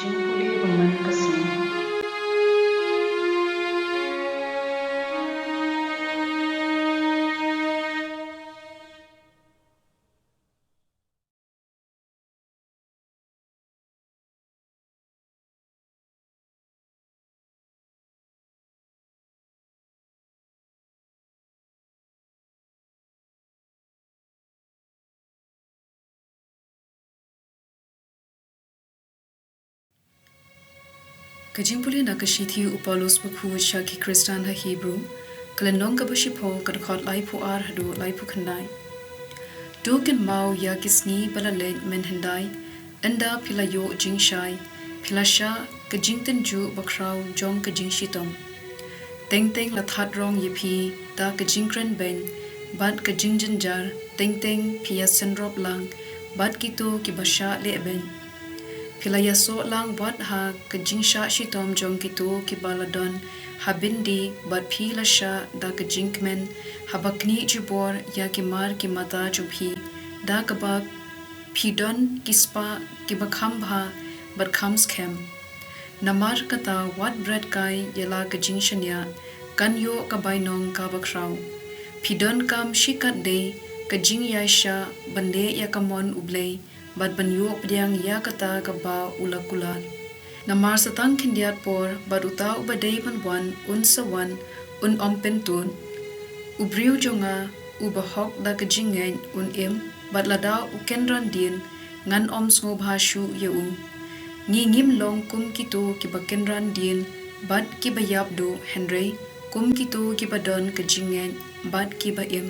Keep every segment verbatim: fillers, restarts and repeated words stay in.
Jingpule bymman ka sngi. Ka jingpule na ka shithi u Paulus bakhuid sha ki Khristan ha Hebru, ka lynnong kaba shiphew, ka dkhot laiphew ar haduh laiphew khyndai. To kynmaw ïa ki sngi ba la leit mynhyndai, ynda phi la ïoh jingshai, phi la shah ka jingtynjuh bakhraw jong ka jingshitom. Teng teng la thad rong ïa phi da ka jingkren beiñ bad ka jingjynjar, teng teng phi ïasynrop lang bad kito kiba shah lehbeiñ. Phi la ïasoh lang wat ha ka jingshah shitom jong kito kiba la don ha byndi, bad phi la shah da ka jingkmen haba knieh jubor ïa ki mar ki mata jong phi, da kaba phi don ki spah kiba kham bha bad kham skhem. Namar kata, wat bret kai ïa la ka jingshaniah, kan ïoh ka bainong kaba khraw. Phi donkam shikatdei ka jingïaishah ban leh ïa ka mon U Blei bad ban ïoh pdiang ïa kata kaba u la kular. Namar sa tang khyndiat por bad uta uba dei ban wan un sa wan, un ym pyntud. U briew jong nga, uba hok da ka jingngeit, un im, bad lada u kynran dien, ngan ym sngewbha shuh ïa u. Ngi ngim long kum kito kiba kynran dien bad kiba ïap duh, hynrei kum kito kiba don ka jingngeit bad kiba im.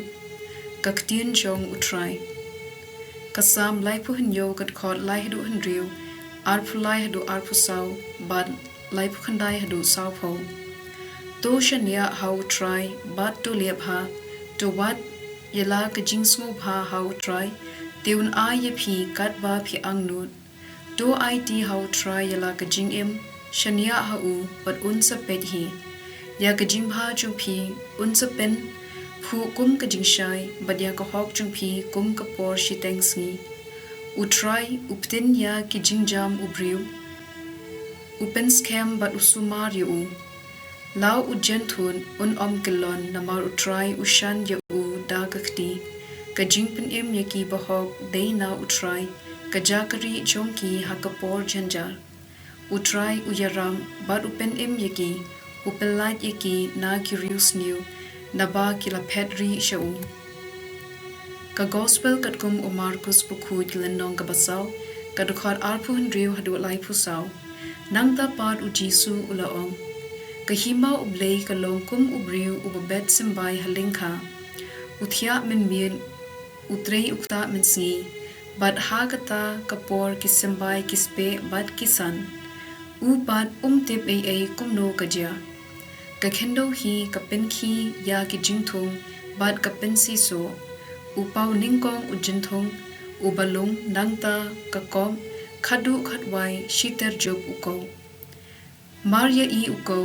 Ka ktien jong U Trai. Ka Salm laiphew hynñiew, ka dkhot lai haduh hynriew, arphew lai haduh arphew saw, bad laiphew khyndai haduh sawphew. To shaniah ha U Trai bad to leh bha, to wad ïa la ka jingsngewbha ha U Trai, te un ai ïa phi katba phi angnud. To aiti ha U Trai ïa la ka jingim, shaniah ha u bad un sa peit hi. Ïa ka jingbha jong phi un sa pynphuh kum ka jingshai, bad ïa ka hok jong phi kum ka por shiteng sngi. U Trai u btin ïa ki jingjam u briew, u pynskhem bad u sumar ïa u. La u jynthut un ym kyllon, namar U Trai u shan ïa u da ka kti. Ka jingpynim ïa ki bahok dei na U Trai, ka jaka rieh jong ki ha ka por jynjar. U Trai u ïaram bad u pynim ïa ki, u pyllait ïa ki na ki riewsniew, naba ki la phet rieh sha u. Ka Gospel katkum u Markus bakhuid, lynnong kaba saw, ka dkhot arphew hynriew haduh laiphew saw. Nangta pat U Jisu u la ong: Ka hima U Blei ka long kum u briew uba bet symbai ha lyngkha. U thiah mynmiet, u trei u ktah mynsngi, bad ha kata ka por ki symbai ki speh bad ki san. U pat um tip ei ei kumno ka jia. Ka khyndew hi ka pynkhih ïa ki jingthung bad ka pynsisoh. U paw nyngkong u jynthung, u balung, nangta ka kop, khatduh khatwai shi ter jup u kew. Mar ïa i u kew,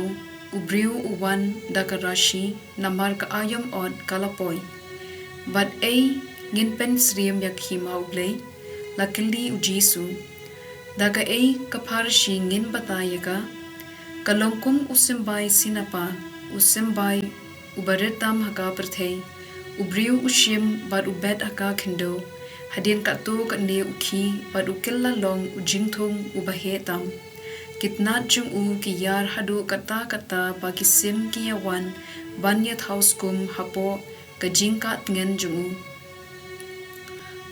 u briew u wan da ka rashi, namar ka aïom ot ka la poi. Bad ei ngin pynsyriem ïa ka hima U Blei? La kylli U Jisu. Da kaei ka pharshi ngin batai ïa ka? Ka long kum u symbai sinapa, u symbai uba rit tam ha ka pyrthei. U briew u shim bad u bet ha ka khyndew, hadien katto katne u khih, bad u kylla long u jingthung uba heh tam. Ki tnat jong u ki ïar haduh katta katta ba ki sim ki ïawan ban ïathaw skum hapoh ka jingkah tngen jong u.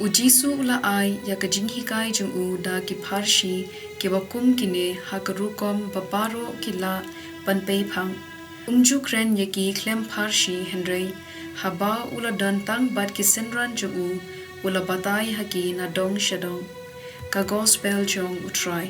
U Jisu u la ai ïa ka jinghikai jong u da ki pharshi kiba kum kine ha ka rukom ba baroh ki lah ban peiphang. Um ju kren ïa ki khlem pharshi, hynrei haba u la don tang bad ki synran jong u, u la batai ha ki na dong sha dong. Ka Gospel jong U Trai.